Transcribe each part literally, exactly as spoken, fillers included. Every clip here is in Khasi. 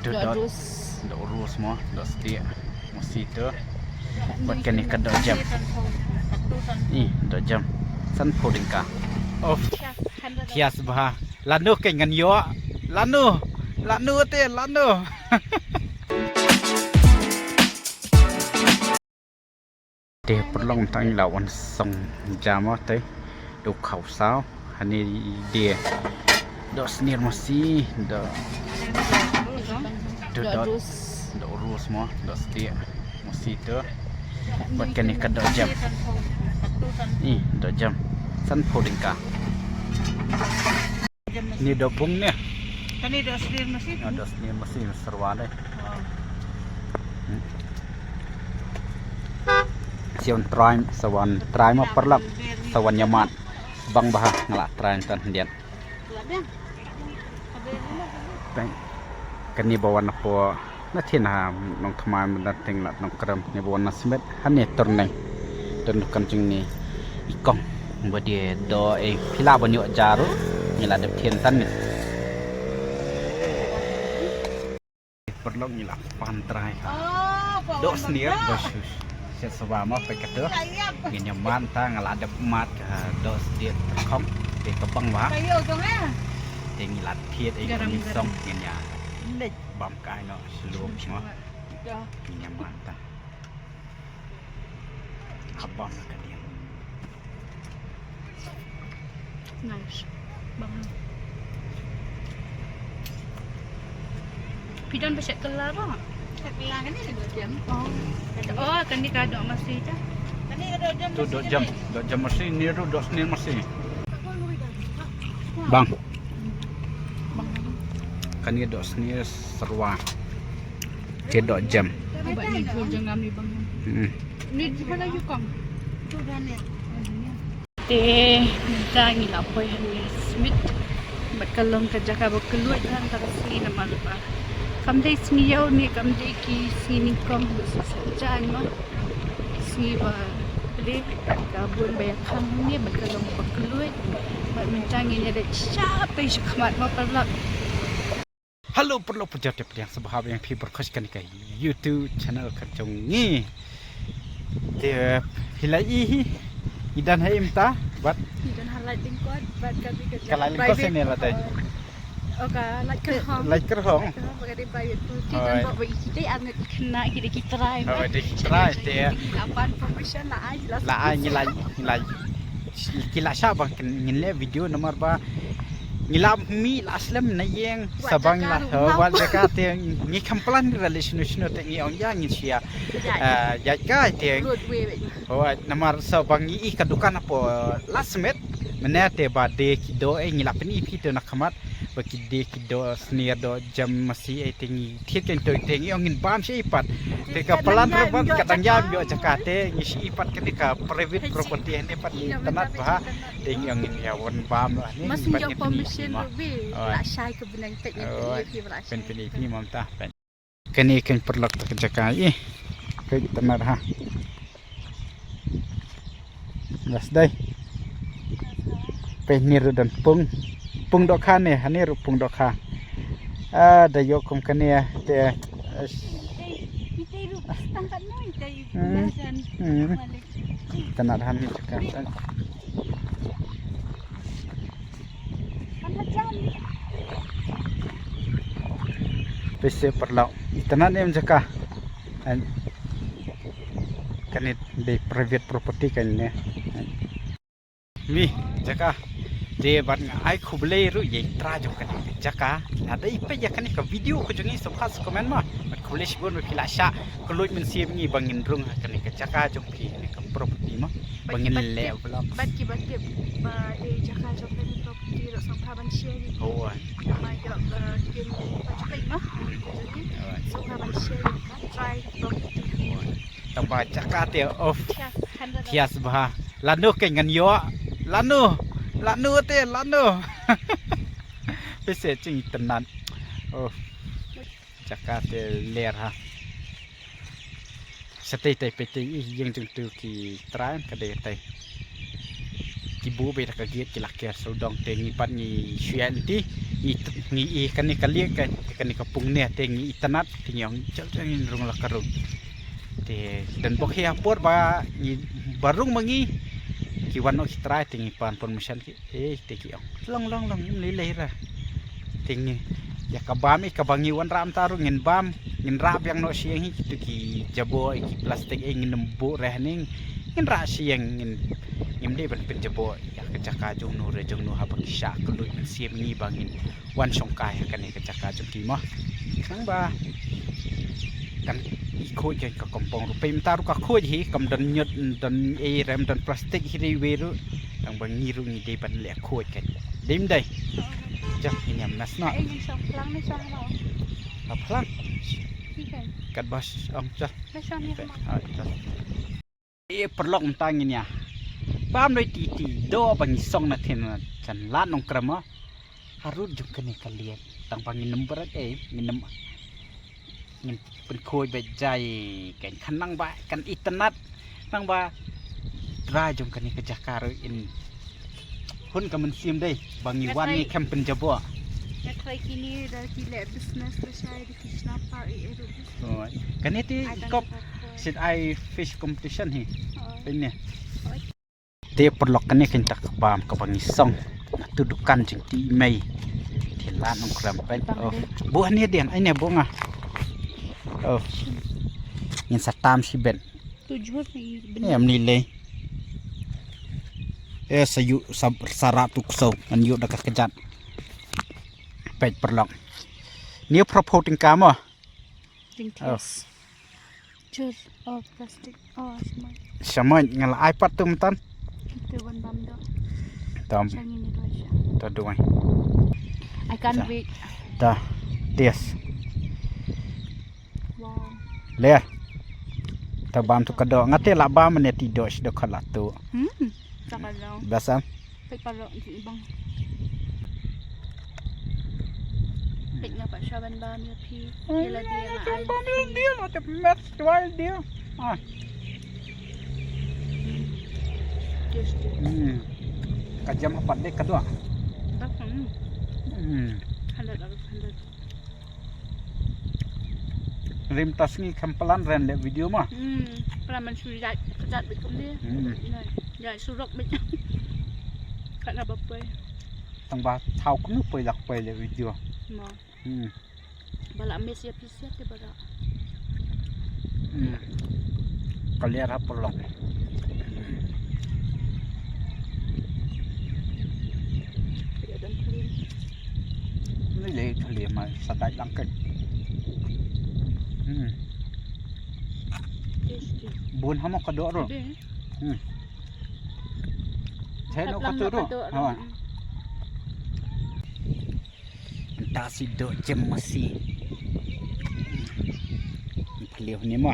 Doh, doh, doh rose mo, doh sdieh masi tu. Bad kane ka doh jem. Ih, doh jem. Sanphew tyngka. Of. Thias bha. Lano kein ngan ïoh. Lano. Lano te, lano. Te paralok, mynta ngi la wan song jam te. Doh khaw saw. Hangne de doh snier masi, doh, doh, doh, doh rose mo, doh sdieh masi tu. Bad kane ka doh jem. Ih, doh jem. Sanphew tyngka. Ni doh bung ni. Kane doh snier masi. Ah, doh snier masi, syrwa dei. Oh. Hmm. Sa wan trai, sa wan trai mo paralok, sa wan ïamat. Bang bha nga la trai tan diat. Peng. Kane ba wan hapoh na thin ha Nongthymmai, mynta teng la Nongkrem, ne ba wan na Smit, hangne Turneng. Don dukan jong ne i kong. Ba die doh, eh, phi lah ban ïoh ja ruh. Ngi la dep thied tan ne. Paralok, ngi la pan trai ha doh snier ba shu shet shuwa mo, peit kata. Ngin ïamat ta, nga la dep mat ka doh sdieh tyrkhong. Te ka bang bha. Te ngi la thied, eh, ngi song, ngin ïa leit bam kai noh shlur mo. Ngin ïamat ta. Habang ka diang. Nice. Bang. Phi don ba shet kylla ruh? Shet kylla kane ka doh jem. Oh. Oh, kane ka doh masi ta. Kane ka doh jem. Tu doh jem, doh jem masi, ni ruh doh snier masi. Bang. Bang. Kane doh snier syrwa. Te doh jem. Uba ni jhur jong ngam ni bang. Hmm. Ni jhur la yu kong. Te mynta ngi la poi hangne Smit. Bad ka long ka jaka ba kylluid, hangta ka sngi namar ba kam dei sngi ïew ne kam dei ki sngi nyngkong, ba shisha jan ma. Sngi ba plie, ka bun ba ïakhang hangne bad ka long ba kylluid. Bad mynta ngin ïa leit shaphrang sha khmat mo paralok. Hello paralok, pyrshah te pdiang sngewbha ïa phi baroh sha kane ka YouTube channel ka jong ngi. Te phi la ïohi i don ha mynta bad i don ha lait lyngkot bad ka, ka lait lyngkot sha ne la dei. Oh, ka lait kyrhong. Lait kyrhong. Lait kyrhong bad ka dei private property. Don ba ba i ki dei ar ngut ki khynnah, ki dei ki trai. Oh, dei ki trai te. Ki la pan permission, la ai, la ai, ngi la, ngi la, ki la shah ba ngin leh video namar ba ngi la mih la slem na ïing, sa ba ngi la, wat jaka te ngi kham plan ngi la leh shano shano te ngi ong ïa ngin shu ïa, eh, ïaid kai te. Roadway. Oh, namar sa ba ngi i ka dukan hapoh Ladsamet, mynne te ba dei ki doh, eh, ngi la pyni phi te na khmat ba ki dei ki doh snier, doh jem masi, eh, te ngi thied kein to te ngi ong ngin bam shi pat. Te ka plan ruh ba ka dang ïam ïoh jaka te ngi shi pat kane ka private property, hangne pat ngi tynat bha. Te ngi ong ngin ïa wan bam hangne, ngin pat ïa pyni phi mo. Oh. La shai ka bneng te ngi pyni phi ba la shai. Pyni phi mo mynta. Kane kein paralok ta ka jaka, ih. Ka tynat ha. Las dei. Peit ni ruh don pung. Pung dohkha ne, hangne ruh pung dohkha. Ah, da ïoh kum kane te. Hmm. Hmm. Tynat ha ne jaka. Peit seh paralok. Tynat ne em jaka. Kane dei private property kane. Mi jaka. Te bad nga ai khublei ruh ïa i trai jong kane ka jaka. Lada i peit ïa kane ka video ka jong ngi, sngewbha sa comment ma. Bad khublei shibun ba phi la shah kylluid mynsiem ngi ba ngin rung ha kane ka jaka jong phi, kane ka property ma. Ba ngin leh vlog. Bad kiba tip ba dei jaka jong kane ka property ruh sngewbha ban share ïa ngi. Oh. Namar ïoh ba kin ba ju peit ma. Sngewbha ban share ïa ka trai property. Tang ba jaka te of. Thias bha. Lano kein ngan ïoh. Lano. Lano te, lano. Peit seh jingitynnat. Oh. Jaka te ler ha. Sa tei tei peit tei, ïing jong tu ki trai ka dei tei. Ki buh beit da ka gate, ki la ker sawdong te ngi pat ngi shu ïaid lynti. Ngi, ngi i kane ka liek ka, kane ka pung ne, te ngi itynnad, te ngi ong, "Jal, jal, ngin rung la ka rung." Te don bok hi ha por ba ngi, ba rung ma ngi, ki wan noh ki trai, te ngi pan permission ki, eh, te ki ong, "Long, long, long, im lei lei ra." Te ngi, ïa ka bam i kaba ngi wanrah mynta ruh ngin bam, ngin rah biang noh sha ïing hi, kito ki jaboh, ki plastik, eh, ngin ym buh re haneng, ngin rah sha ïing, ngin, ngim dei ban pynjaboh ïa ka jaka jong no re jong no haba ki shah kylluid mynsiem ngi ba ngin wan shongkai ha kane ka jaka jong ki mo. Tang ba kan i khuid ka, ka kompong ruh. Peit mynta ruh ka khuid hi, kam don ñiut, don ei rem, don plastik hi dei wei ruh. Tang ba ngi ruh ngi dei ban leh khuid ka. Dei ym dei? Jap, ngin ïa mess noh. Eh, ngin shong phlang ne shong hano? Ha phlang. Hi kan? Katba shong, jap. Ne shong ni hano? Ah, jap. E paralok, mynta ngin ïa bam dei ti ti doh ba ngi song na thien na jan Lad Nongkrem mo. Harud jong kane ka liek. Tang ba ngin ym bret ei, ngin ym, ngin pynkhuid ba jai kan, khnang ba kan itynnad. Tang ba trai jong kane ka jaka ruh in hun ka mynsiem dei ba ngi wan ngi khlem pynjaboh. Nga try kine da ki leh business lashai da ki shna par i, i ruh. Oh, kane te i kop sit ai fish competition hi. Peit ne. Te paralok, kane kane ka bam kaba ngi song na tu dukan jingtih mei. Te Lad Nongkrem peit. Oh. Buh ne diang, ai ne buh nga. Oh. Ngin sa tam shibit. Tu jhur ni. Eh, ym ni lei. Eh, sa ïuh sa, sa rah tu ksew, ngan ïuh da ka kjat. Peit paralok. Ni phraphew tyngka mo. Jingthiah. Oh. Jhur, oh, plastic. Oh, shamoit. Shamoit, nga la ai pat tu myntan. Te wan bam doh. Tam. Sha ngin ïa duwai sha. Ta duwai. I can't wait. Ta. Yes. Wow. Le. Ta bam tu ka doh. Nga te la bam ne ti doh shi doh ka la tu. Hmm. Sa ka doh. Best am? Peit paralok, ngi bang. Peit nga pat sha ban bam ïa phi. Ïa lade nga ai. Bam ïa lade, la te met tuai dia. Ah. Yes, yes. Hmm. Ka jam pat de ka doh. Dak, hmm. Hmm. Hundred out of hundred. Rim ta sngi kham palan ren leh video ma. Hmm, palan man shu jait, jait bit kumne. Hmm. Jait, jait surok bit. Kat na ba poi. Tang ba thaw kumno poi lak poi leh video. Ma. Hmm. Ba la miss ïa phi siat te ba la. Hmm. Ka liar ha paralok. Ni le thali ma sa dai lang kan. Hmm. Bun ha mo ka doh ruh. Hmm. Theno ka tu ruh. Ha. Nta si doh jem masi. Phalio ni mo.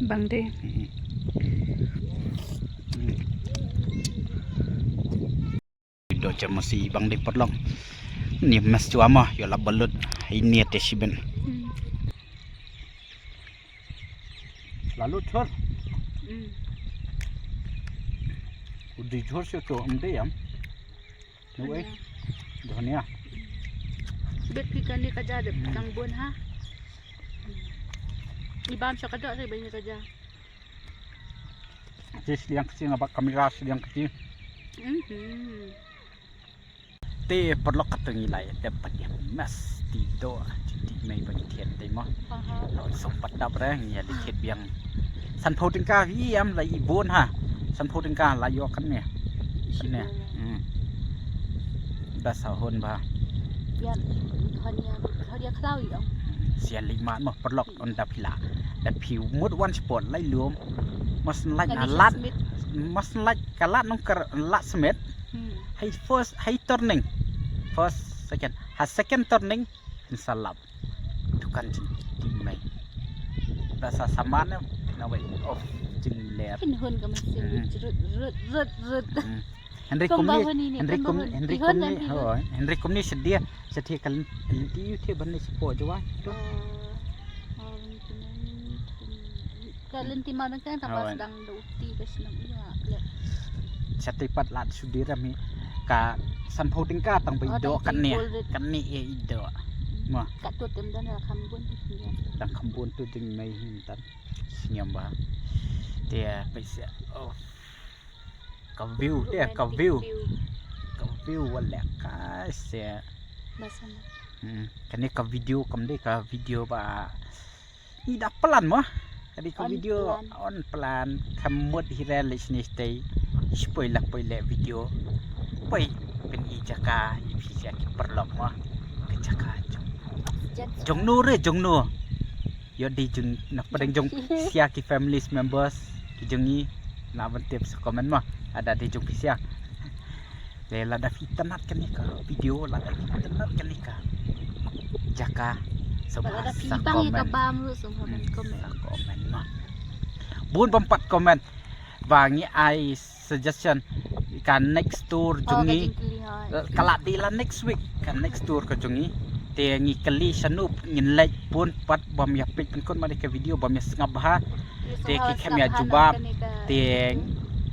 Bang de. Doh jem masi bang de paralok. Ni mes chwa mo, ïoh la balut. Ini te shibin. Hmm. La lut jhur. Hmm. U dei jhur shu to, um dei ïam. Nu ei. Dhania. Dhania. Bet phi kane ka ja de, hmm, dang bun ha. I bam sha ka doh re ba ine ka ja. Te shiliang kti nga ba kamera shiliang kti. Mhm. Te paralok, kata ngi la ïa dep pat ïa mes ti doh, ti ti mei ba ngi thied te mo. Aha. Lo sop pat dap re ngi ïa thied biang. Sanphew tyngka hi em la i bun ha. Sanphew tyngka la ïoh kan ne. Kan ne. Hmm. Ba sa hun ba. Ïa, hon ïa, hon ïa khlaw ïa. Sian li mat mo paralok, on da phi la. Da phi mut wan spot lai lum. Mas lait na lad. Mas lait ka Lad Nongkrem, Lad Smit. Hmm. Hai first, hai turning. First, second. Ha second turning, in sa lap. Dukan jingtih mei. Ba sa saman na wei of jingler. Phin hun ka mynsiem. Hmm. Rut, rut, rut, rut. Hmm. Hynrei kumba kumne, hun ine, hynrei kumba kum-, hun. Hynrei kumne, hynrei kumne shadia, shadia ka lynti, lynti ïu te ban ne shapoh jwai. To. Oh. Oh, lynti. Ka lynti ma dang kang tang ba sdang da uti ka shnong ïa, ïa. Shatei pat lad shu dei ram hi. ka sanphew tyngka tang ba i doh katne. Katne ïa i doh. Mo. Katto te ym don, la kham bun tu. Tang kham bun tu jingmei hi mynta. Sngewbha. Te peit seh. Oh. Ka view te, ka view. Ka view wat leh kai seh. Ba san. Hmm, kane ka video kam dei ka video ba ngi da plan mo. Ka dei ka video on plan. Kham mut hi re leh shisha te. Shu poi la poi leh video. Poi pyn-i jaka ïa phi sha ki paralok mo. Ka jaka jong, jong no re, jong no. Ïoh dei jong na pdeng jong sha ki families members ki jong ngi, na ban tip sa comment mo. Lada dei jong phi sha. Te lada phi itynnad kane ka video, lada phi itynnad kane ka jaka, sngewbha sa comment. Sa comment mo. Bun bym pat comment. Ba ngi ai suggestion ka next tour jong ngi. Ka la dei la next week ka next tour ka jong ngi. Te ngi kylli shano ngin leit, bun pat bym ïa peit pynkut ma dei ka video, bym ïa sngap bha. Te ki khlem ïa jubab. Te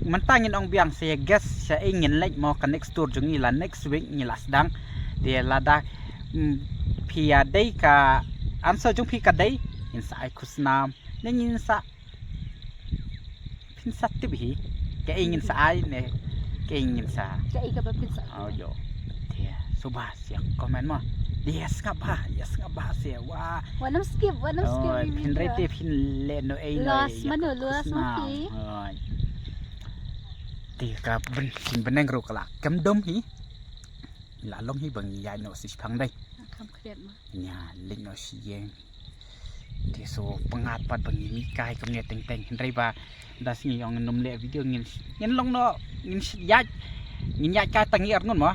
mynta ngin ong biang sa ïa guess sha ei ngin leit mo, ka next tour jong ngi la next week ngi la sdang. Te lada, mm, phi ïa dei ka answer jong phi ka dei, ngin sa ai khusnam ne ngin sa Phin sa tip hi. Kaei ngin sa ai ne kaei ngin sa. Kaei kaba phin sa. Oh, ïoh. Te sngewbha sa comment mo. Ïa sngap bha, ïa sngap bha sa. Wah. Wat nym skip, wat nym skip. Phin rei te phin leh noh ei noh. Los mano, los mano. Te ka bneng ruh ka la kem dom hi. La long hi ba ngi ïaid noh shiphang dei. Kham khriat mo. Ïa leit noh shi ïing. Te sngewbha pat ba ngin mih kai kumne teng teng, hynrei ba da sngi ong ngin ym leh video, ngin, ngin long noh, ngin ïaid, ngin ïaid kai tang ngi ar ngun mo.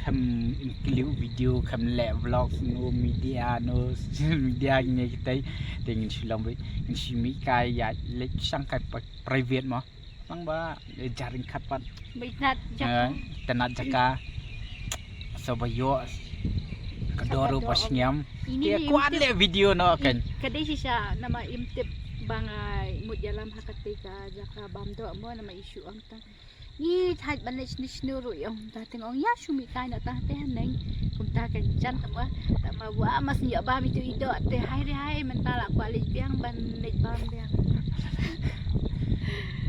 Kham include video, kham leh vlog no media, no social media ne kita. Te ngin shu long ba ngin shu mih kai ïaid leit shang kai private mo. Tang ba jaring khat pat. Ba itynnad jaka. Itynnad jaka. Sa ba ïoh ka dor ruh ba sngem. Te kwah leh video noh kan. Ka dei shisha namar im tip ba nga mut ïalam ha kata ka jaka bam doh mo, namar i shu ong tang. Ngi thait ban leit shane shane ruh i ong. Ta teng ong ïa shu mih kai noh tang te haneng. Kumta kan jan tang ba, tang ba wa mas ïa bam itu i doh te hai re hai mynta la kwah leit biang ban leit bam biang.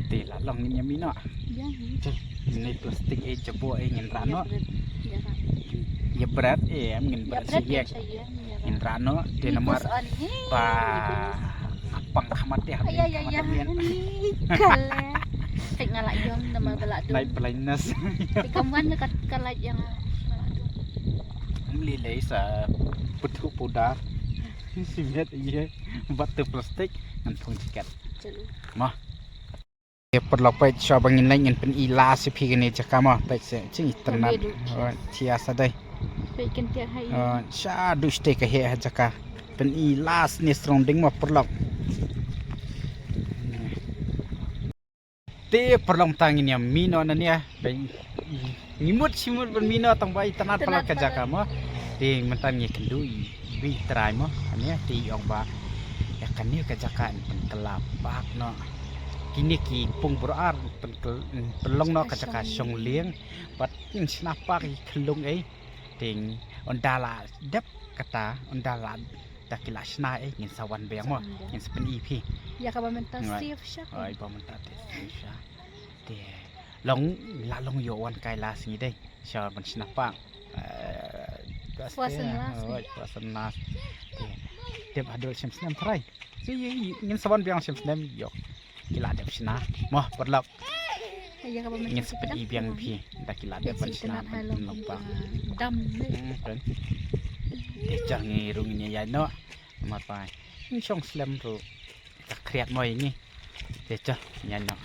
Te la long ngin ïa mih noh. Ïa. Te ngin leit plastik e jabo e ngin rah noh. Ïa bret e em ngin bret sha ïing. Ngin rah noh te namar ba pang khamat te ha. Ïa ïa ïa. Kale. Peit nga la ïong namar ba la dum. Night blindness. Te kam wan ka, ka light ïa nga. Ym lei lei sa puthu pudar. Simet ïa bat tu plastik ngan thung jacket. Mo. Ïa paralok peit shuwa ba ngin leit ngin pyn-i la sha phi kane jaka mo, peit seh jingitynnad. Chia sa dei. Peit kan tiak ha i. Sha duh shatei ka heh ha jaka. Pyn-i la sne surrounding mo paralok. Te paralok mynta ngin ïa mih noh nangne. Ngi mut shi mut ban mih noh tang ba itynnad palat ka jaka mo. Te mynta ngi kynduh i ba i trai mo. Kane te i ong ba ïa kane ka jaka in pynkylla park noh. Kine ki pung bro ar pynkyl-, pynlong noh ka jaka shong lieng. Bad in shna park i khyllung ei. Te ynda la dep kata, ynda la da ki la shna ei, ngin sa wan biang mo, ngin sa pyn-i phi. Ïa kaba mynta safe sha. Oi, ba mynta te safe sha. Te long la long ïoh wan kai la sngi dei. Sha ban shna park. Puas nas. Oi, puas nas. Te dep hadol shem snem trai. Ngin sa wan biang shem snem ïoh. Ki la dep shna. Mo paralok. Ngin sa pyn-i biang phi da ki la dep ban shna ban pynlong park. Dam. Te jong ngi ruh ngin ïa ïaid noh. Namar ba ngi shong slem ruh ka khriat mo ïa ngi. Te jong ngi ïaid noh.